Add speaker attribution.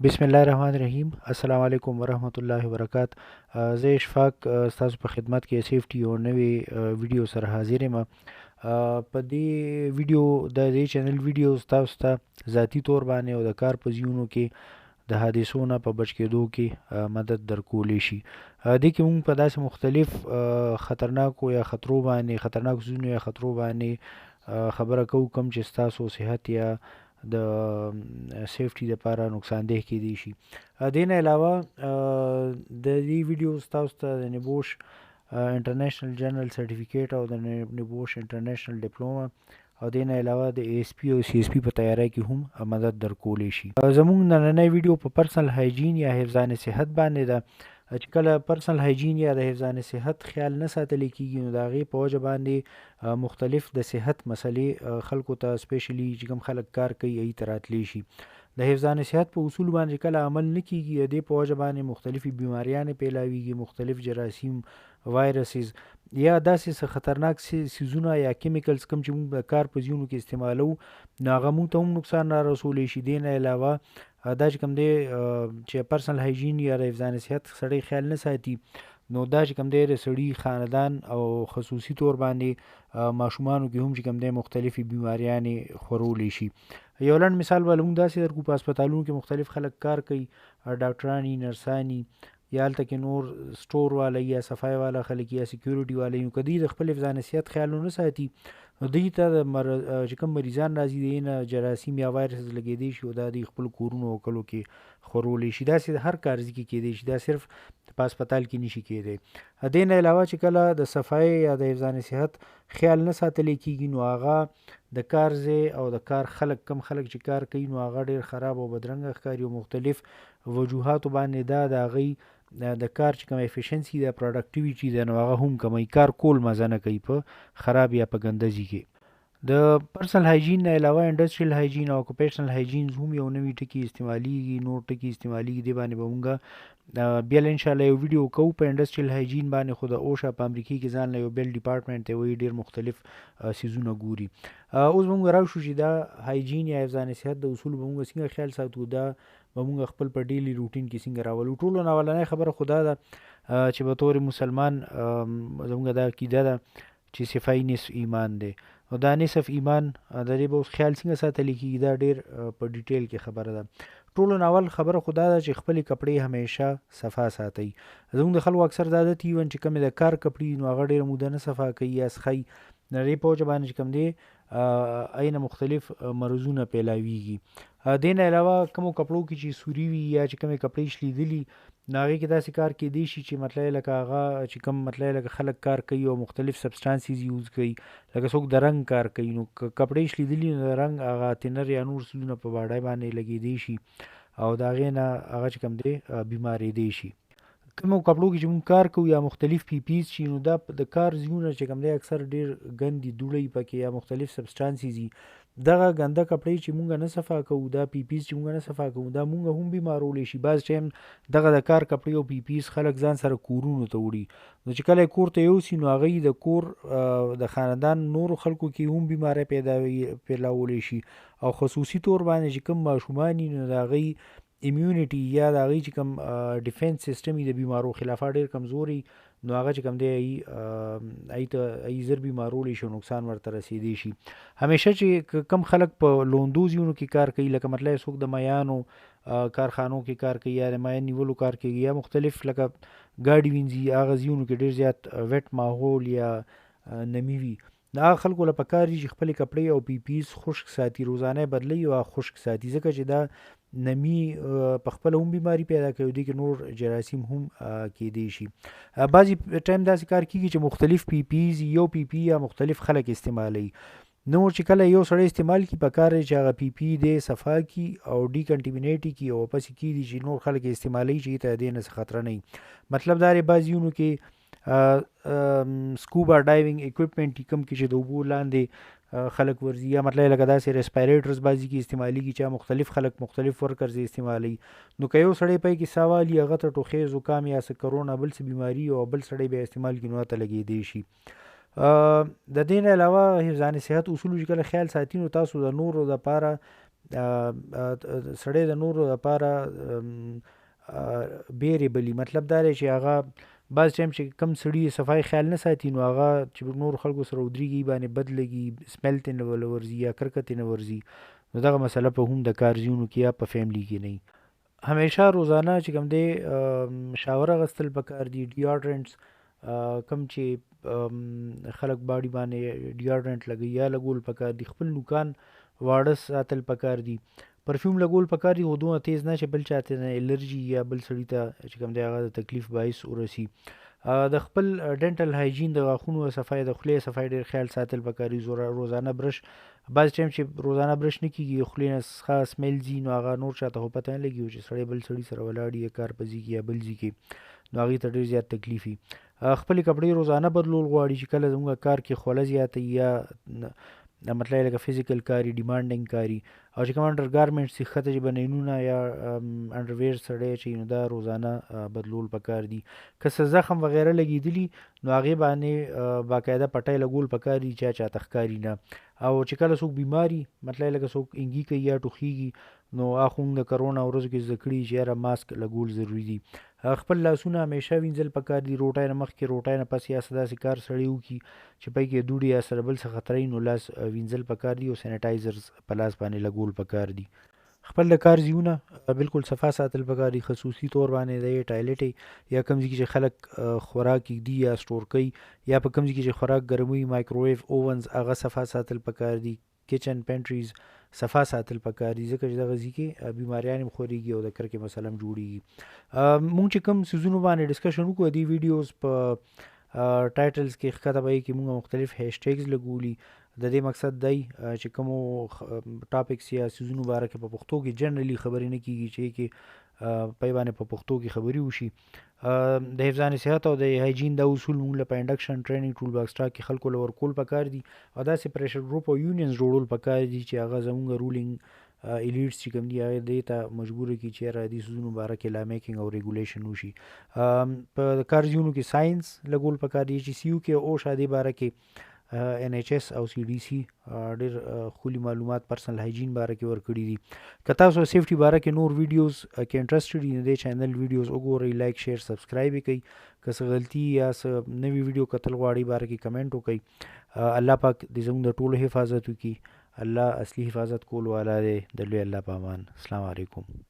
Speaker 1: بسم الله الرحمن الرحیم. السلام علیکم ورحمت الله وبرکات. زه اشفاق ستاسو په خدمت کې سیفټي یو نوې ویډیو سره حاضر یم. په دې ویډیو د دې چینل ویډیو تاسو ته ذاتی تور باندې او د کار په ځایونو کې د حادثو نه په بچ کېدو کې مدد درکولی شي. دې کې موږ په داسې مختلف خطرناکو یا خطرو باندې، خطرناکو ځایونو یا خطرو باندې خبره کوو کوم چې ستاسو صحت یا د سیفټي لپاره نقصان ده کېدی شي. دې نه علاوه د دې ویډیو ستاسو ته د نیبوش انټرنیشنل جنرال سرټیفیکیټ او د نیبوش انټرنیشنل ډیپلوما او دې نه علاوه د ای اس پی او سی اس پی په تیارۍ کې هم مدد درکولی شي. زموږ نننۍ ویډیو په پرسنل هایجین یا حفظان صحت باندې ده، چې کله پرسنل هایجین یا د حفظان صحت خیال نه ساتل کیږي نو د هغې په وجه باندې مختلف د صحت مسلې خلکو ته، سپیشلی چې کوم خلک کار کوي هغوی ته راتلی شي. د حفظان صحت په اصول باندې کله عمل نه کیږي د دې په وجه باندې مختلفې بیماریانې پیلاویږي، مختلف جراثیم، وایرسز یا داسې څه خطرناک څیزونه یا کیمیکلز کوم چې موږ د کار په ځایونو کې استعمالوو نو هغه موږ ته هم نقصان را رسولی شي. دې نه علاوه دا چې کوم دی چې پرسنل هایجین یا د حفظان صحت سړی خیال نه ساتي نو دا چې کوم دی د سړي خاندان او خصوصي طور باندې ماشومانو کې هم چې کوم دی مختلفې بیماریانې خورولی شي. یو لنډ مثال به موږ داسې درکړو، په هسپتالونو کې مختلف خلک کار کوي، ډاکټران دي، نرسان دي، یا هلته کې نور سټور والا یا صفای والا خلک یا سکیورټي والا، نو که دوی د خپل حفظان صحت خیال ونه ساتي نو دوی ته د چې کوم مریضان راځي د دې نه جراثیم یا وایرس لګېدی شي او دا دوی خپل کورونو او کلو کې خورولی شي. داسې د هر کار ځای کې کېدی شي، دا صرف په هسپتال کې نشي کېدی. دې نه علاوه چې کله د صفای یا د حفظان صحت خیال نه ساتلی کېږي نو هغه د کار ځای او د کار خلک، کم خلک چې کار کوي نو هغه ډېر خراب او بدرنګه ښکاري او مختلف وجوهاتو باندې دا د هغوی د کار چې کوم افیشنسي ده، پروډکټیویټي ده، نو هغه هم کموي، کار کول مزه نه کوي په خراب یا په ګنده ځای کې. د پرسنل هایجین نه علاوه انډسټریل هایجین او اکوپیشنل هایجین هم یو نوی ټکی استعمالیږي، نور ټکي استعمالیږي. دې باندې به مونږ بیا ان شاء الله یو ویډیو کوو په انډسټریل هایجین باندې. خو د اوشا په امریکې کې ځان له یو بل ډپارټمنټ دی، وایي ډېر مختلف څیزونه ګوري. اوس به مونږ راشو چې دا هایجین یا حفظان صحت د اصولو به مونږ څنګه خیال ساتو، دا به مونږ خپل په ډیلی روټین کې څنګه راولو. ټولو نه اولنۍ خبره خو دا ده چې به طور مسلمان زمونږ دا عقیده ده چې صفائی نصف ایمان دی، نو دا نصف ایمان د دې به اوس خیال څنګه ساتل کېږي، دا ډېر په ډیټیل کې خبره ده. ټولو نه اول خبره خو دا ده چې خپلې کپړې همیشه صفا ساتئ. زموږ د خلکو اکثر دا عادت وي چې کومې د کار کپړې نو هغه ډېره موده نه صفا کوي یا څښي، د دې په وجه باندې چې کوم دی عینه مختلف مرضونه پیلاویږي. دې نه علاوه کومو کپړو کې چې سوري وي یا چې کومې کپړې شلېدلي نو هغې کې داسې کار کېدی شي چې مطلب یې لکه هغه چې کوم مطلب یې لکه خلک کار کوي او مختلف سبسټانسز یوز کوي، لکه څوک د رنګ کار کوي نو که کپړې شلېدلي نو د رنګ هغه تینر یا نور څیزونه په باډۍ باندې لګېدی شي او د هغې نه هغه چې کوم دی بیمارېدی شي. کومو کپړو کې چې موږ کار کوو یا مختلف پی پیز چې نو دا د کار ځایونه چې کوم دی اکثر ډېر ګندي دوړی پکې یا مختلف سبسټانسز دي، دغه ګنده کپړې چې موږ نه صفا کوو، دا پی پیز چې موږ نه صفا کوو، دا موږ هم بیمارولی شي. بعض ټایم دغه د کار کپړې او پی پیز خلک ځان سره کورونو ته وړي، نو چې کله یې کور ته یوسي نو هغه یې د کور د خاندان نورو خلکو کې هم بیمارۍ پیلاولی شي. او خصوصي طور باندې چې کوم ماشومان دي نو د هغوی ایمیونټي یا د هغوی چې کوم ډیفنس سیستم یې د بیمارو خلاف ډېر کمزوري نو هغه چې کوم دی هغوی ته هغوی زر بیمارولی شي او نقصان ورته رسېدی شي. همیشه چې کم خلک په لوندو ځایونو کې کار کوي، لکه مطلب څوک د میانو کارخانو کې کار کوي یا د میان نیولو کار کوي یا مختلف لکه ګاډي وینځي، هغه ځایونو کې ډېر زیات ویټ ماحول یا نمی وي، نو هغه خلکو له پکار دي چې خپلې کپړې او پی پیز خشک ساتي، روزانه یې بدلوي او هغه خشک ساتي، ځکه چې دا نمی په خپله هم بیماري پیدا کوي او دې کې نور جراثیم هم کېدی شي. بعضې ټایم داسې کار کېږي چې مختلف پی پیز یو پی پی یا مختلف خلک استعمالوي، نو چې کله یو سړی استعمال کړي پکار دی چې هغه پی پی دی صفا کړي او ډي کنټیمینیټ یې کړي او واپس یې کېږدي چې نور خلک یې استعمالوي چې ته د دې نه څه خطره نه وي. مطلب دا دی بعضې ځایونو کې سکوبا ډایوینګ اکوپمنټ دي کوم کې چې د اوبو لاندې خلک ورځي، یا مطلب لکه داسې ریسپایریټرز بعضې کې استعمالیږي چې مختلف خلک مختلف ورکرز یې استعمالوي. نو که یو سړی پای کې ساه والي هغه ته ټوخی، زکام یا څه کرونا بل څه بیماري او بل سړی بیا استعمال کړي نو هغه ته لګېدی شي. د دې نه علاوه حفظان صحت اصولو چې کله خیال ساتي نو تاسو د نورو دپاره سړی د نورو لپاره بیرې بلی، مطلب دا دی چې هغه بعض ټایم چې کم سړي صفای خیال نه ساتي نو هغه چې نور خلکو سره ودریږي باندې بد لګي، سمیل ته نه ورځي یا کرکه ته نه ورځي. نو دغه مسله په هم د کار ځایونو کې یا په فیملی کې نه. همیشه روزانه چې کوم دی شاور اخیستل پکار دي. ډیوډرنټس کوم چې خلک باډي باندې ډیوډرنټ لګوي یا لګول پکار دي. خپل نوکان واړه ساتل پکار دي. پرفیوم لګول پکار دي، خو دومره تیز نه چې بل چاته نه الرجي یا بل سړي ته چې کوم دی هغه د تکلیف باعث ورسي. د خپل ډنټل هایجین، د غاښونو صفای، د خولې صفای ډېر خیال ساتل پکار دي. روزانه برش، بعض ټایم چې روزانه برش نه کېږي خولې نه ښه سمیل ځي، نو هغه نور چاته خو پته نه لګي، چې سړی بل سړي سره ولاړ یا کار په ځي کې یا بل ځي کې نو هغې ته ډېر زیات تکلیف وي. خپلې کپړې روزانه بدلول غواړي چې کله زموږ کار کې خوله زیاته یا مطلب لکه فزیکل کاری، ډیمانډینګ کاری، او چې کوم انډر ګارمنټس دي، ښکته چې بنینونه یا انډرویر سړی چې نو دا روزانه بدلول پکار دي. که څه زخم وغیره لګېدلي نو هغې باندې باقاعده پټۍ لګول پکار دي چې چاته ښکاري نه. او چې کله څوک بیماري، مطلب لکه څوک انګي کوي یا ټوخیږي، نو هغه خو موږ د کرونا ورځو کې زده کړي چې یاره ماسک لګول ضروري دي. خپل لاسونه همیشه وینځل پکار دي، روټۍ نه مخکې، روټۍ نه پس، یا څه داسې کار سړی وکړي چې پای کې دوړي یا سره بل څه خطر وي نو لاس وینځل پکار دي او سینیټایزرز په لاس باندې لګول پکار دي. خپل د کار ځایونه بالکل صفا ساتل پکار دي، خصوصي طور باندې د ټایلټ یا کوم ځای کې چې خلک خوراک ږدي یا سټور کوي، یا په کوم ځای کې چې خوراک ګرموي، مایکروویو اوونز هغه صفا ساتل پکار دي. کچن پینټریز صفا ساتل پکار دي، ځکه چې دغه ځای کې بیماریانې هم خورېږي او د کرکې مسله هم جوړېږي. مونږ چې کوم څیزونو باندې ډسکشن وکړو دې ویډیوز په ټایټلز کې ښکته به یې کې مونږ مختلف هشټګز لګولي. د دې مقصد دی چې کومو ټاپکس یا څیزونو باره کې په پښتو کې جنرالي خبرې نه کېږي چې کې په باندې په پښتو کې خبرې وشي. د حفظان صحت او د هایجین دا اصول مونږ له په انډکشن ټریننګ ټول باکس ټاک کې خلکو له ورکول پکار دي، او داسې پریشر ګروپ او یونینز جوړول پکار دي چې هغه زمونږ رولینګ ایلیټس چې کوم دي هغه دې ته مجبور کړي چې یاره دې څیزونو باره کې لا میکینګ او ریګولیشن وشي. په کار ځایونو کې ساینس لګول پکار دي چې سی یو کې او شادي باره کې ان ایچ ایس او سی ډي سي ډېر ښکلي معلومات پرسنل هایجین باره کې ورکړي دي. که تاسو سیفټي باره کې نور ویډیوز کې انټرسټډ یئ نو دې چینل ویډیوز وګورئ، لایک، شیر، سبسکرایب یې کړئ. که څه غلطي یا څه نوې ویډیو کتل غواړئ باره کې کمنټ وکړئ. الله پاک دې زموږ د ټولو حفاظت وکړي. الله اصلي حفاظت کولو والا دی. د لوی الله په امان. السلام علیکم.